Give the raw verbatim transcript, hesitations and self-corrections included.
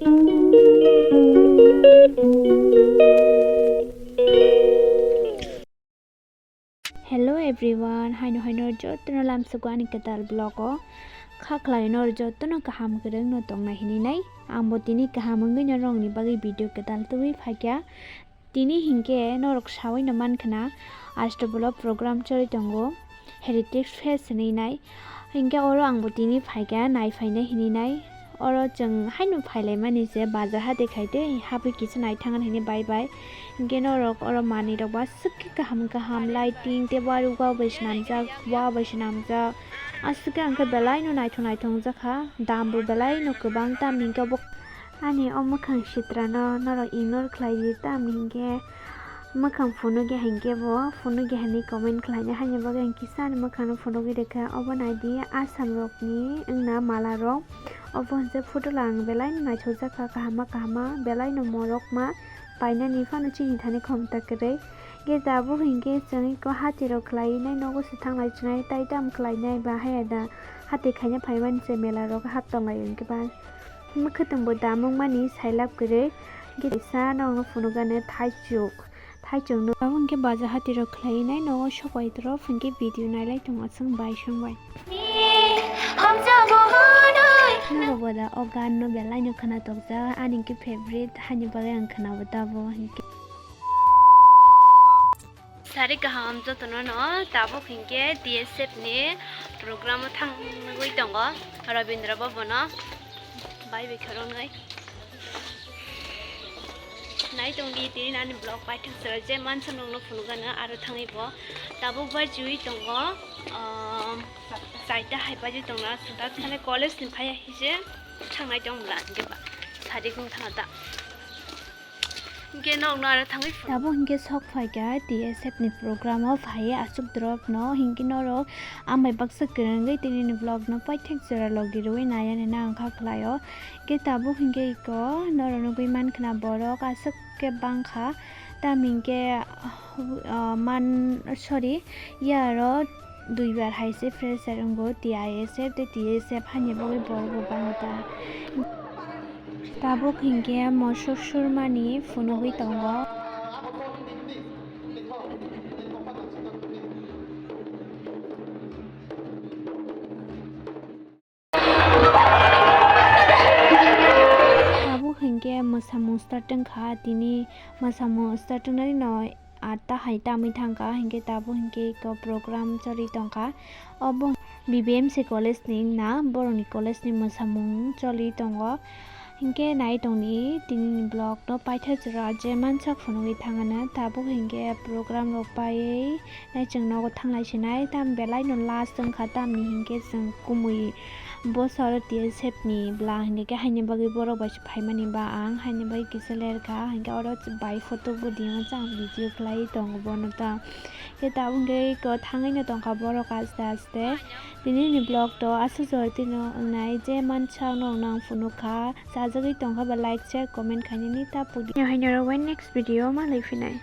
Hello everyone, haino haino jotono lamsugo ani kwtal vlog o. Kha khlai nor jotono kaham kwrwng no tongna hinwi nai. Ang bo tini kaham wngwi no rongni bagwi video kwtal tubui phaikha. Tini hinkhe norok sawi no mankhna, Ashtabula program choli tongo, Heritage Fest hinwi nai. Hinkhe oro ang bo tini phaikha, nai phainai hinwi nai. Oro chwng haino phailaimani se bazar hati khaite, habwi kisa naithangna hinwi bai bai. Hinkhe norok oro manwirok bo aswk khe kaham kaham lighting tei warugo bai swnamjak, wa bai swnamjak. Aswk khe ang khe belai no naithok naithok wngjakha, dam bo belai no kwbang, tamni hinkhe obo ani o mwkhang sitrano norok ignore khlai di, tamni hinkhe mwkhang phunukya hinkhe bo phunukya hinwi comment khlainai, haini bagwi ang kisa ani mwkhangno phunugwi rwkha. Obo naidi Assam rokni wngna mala rok, obo hwnse photo lang belai no naithokjakha, kahama kahama belai no morokma painani phano chini thani khomta kwrwi. Khe tabuk hinkhe chwng eko hati rok khlai nai nogo se thanglai chinai tai tam khlai nai ba haya da hati khaina phaimani se mela rok hap tonglai hinkhe ba. Mwkhwtwng bo damung mani sailap kwrwi, hwnkhe kaisa norokno phunukgani thaichuk, thaichuk no. Abo hwnkhe baja hati rok khlai nai nogo sopai toro hwnkhe video nailai tongo chwng bai song bai. Norok bo da o gan no belai no khwna tokjak, ani hwnkhe favorite, haini bagwi ang khwnabo tabo hwnkhe. Sari kaham jotono no, tabuk hinkhe T S F ni program o thangwi tongo Rabindra Bhavan o, bai bai khoroknwi. Nai tong di tini ani vlog paithak sera je mansa nokno phunukgano aro thangwi bo tabuk bai chwi tongo, um, chaita hai bai tongna suda thani college ni phaiya hije thangnai tong bwla hinkhe ba sari kung thangna ta. Hinkhe norokno aro thangwi phuru. Tabuk hinkhe sok phaikha T S F ni program o phaiwi aswk drop no, hinkhe norok ang bai baksa kwrwngwi tini ni vlog no paithak jora logi rwui nai ani nang kha khlai o. Hinkhe tabuk hinkhe eko norok nugui mankha na borok aswk khe bangkha, tamni hinkhe, ah, man, sorry, ya aro Duibar hai se fresher wngo T I S F tei T S F, haini bagwi borok bo bango ta. Tabuk hinkhe mosok surmani phunugwi tongo. Tabuk hinkhe mwsamung start wngkha, tini mwsamung start wngnani no atta hai tamwi thangkha, hinkhe tabuk hinkhe eko program choli tongkha. Obo B B M C college ni wngna, borokni college ni mwsamung choli tongo. Hinkhe nai tongdi tini ni vlog no paithak jora je mansak phunugwi thangano, tabuk hinkhe program rok paiwi nai chwng nogo thanglai sinai, tam belai no last wngkha, tamni hinkhe chwng kumui bwsa oro T S F ni bwla hinkhe haini bagwi borok bai se phaimani ba ang haini bagwi kisa lerkha, hinkhe oro bai photo budi o chang video khlai tongo bono ta. Khe tabuk hinkhe eko thangwi no tongkha borok aste aste. Tini ni vlog to aswk jora tino wngnai, je mansak no nang phunukha, chajagwi tongkha ba like, share, comment khainani ta pudi. Haino rok bai next video ma lai phinai.